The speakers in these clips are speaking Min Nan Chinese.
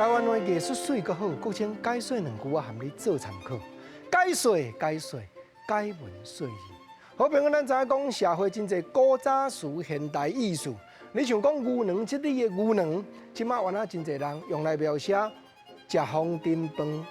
台灣話藝術媠閣好，國清解說兩句，我含你做參考。解說解說，解文說字。好朋友，咱知影講社會真濟古早詞現代意思。你像講牛郎這裡的牛郎，這馬原來真濟人用來描寫食風燈飯、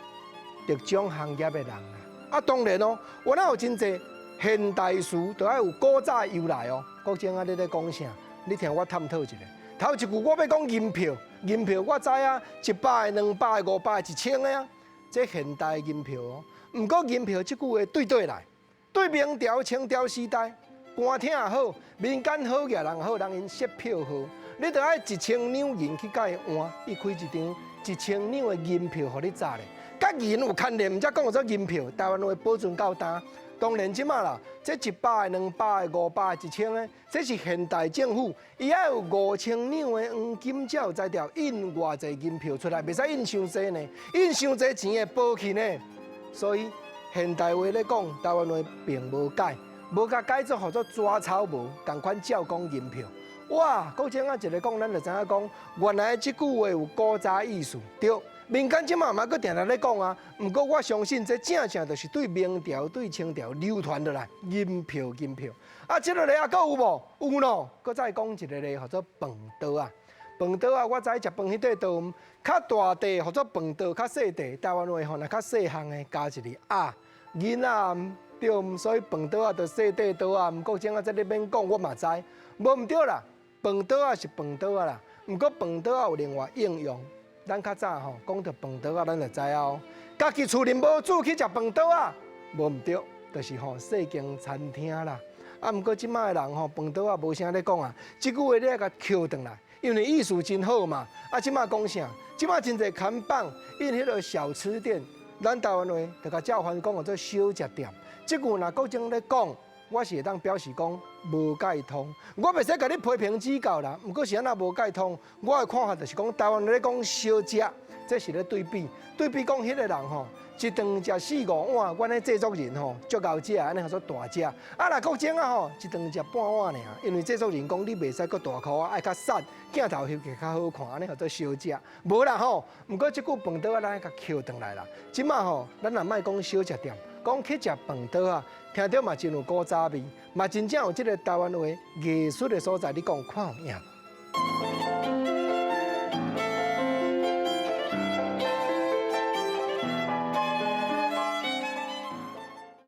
特種行業的人啊。啊，當然哦，原來有真濟現代詞，都愛有古早由來哦。國清啊，你咧講啥？你聽我探討一下。頭一句我欲講銀票，銀票我知啊，100個、200個、500個、1000個啊，這現代銀票哦。毋過銀票這句話對佗來？對明朝、清朝時代，官廳也好，民間好額人也好，人𪜶設票號，你著愛1000兩銀去共伊換，伊開一張1000兩的銀票予你紮咧。佮銀有牽連，才講做銀票。台灣話保存夠今。當然這馬啦，這100個、200個、500個、1000個，這是現代政府，伊愛有5000兩的黃金才有才調印偌濟銀票出來，袂使印傷濟呢，印傷濟錢會薄去呢。所以現代話咧講，台灣話並無改，無共改做號做紙鈔無，仝款照講銀票。哇，國清啊，一个講，咱就知影講，原來這句話有古早意思，對。民間這馬嘛閣定定咧講啊，毋過我相信這正正就是對明朝、對清朝流傳落來銀票、銀票。啊，這个咧啊，閣有無？有喏，閣再講一个咧，號做飯桌仔。飯桌仔，我知食飯彼塊桌，較大塊號做飯桌，較細塊台灣話吼，若較細項的加一个仔，囡仔對，所以飯桌仔就細塊桌仔。毋過這啊，這你免講，我嘛知，無毋對啦。飯桌仔是飯桌仔啦，毋過飯桌仔有另外應用。咱較早吼講著飯桌仔，咱就知哦。家己厝裡無煮去食飯桌仔，無毋對，就是吼細間餐廳啦。啊，毋過這馬的人吼飯桌仔無啥咧講啊。這句話你愛共抾轉來，因為意思真好嘛。啊，這馬講啥？這馬真濟看板，𪜶彼个小吃店，咱台灣話就共照翻講號做小食店。這句若國清咧講，我是會當表示講無蓋通。我袂使共你批評指教啦。毋過是按怎無蓋通？我的看法就是講，台灣咧講小食，這是咧對比，對比講彼个人吼，一頓食四五碗，阮彼製作人吼足𠢕食，按呢號做大食。啊，若國清啊吼，一頓食半碗爾，因為製作人講你袂使閣大箍仔，愛較瘦，鏡頭翕起較好看，按呢號做小食。無啦吼，毋過這句飯桌仔，咱愛共抾轉來啦。這馬吼，咱若莫講小食店，講去食飯桌仔，聽著嘛真有古早味，嘛真正有這个台灣話藝術的所在。你講看有影無？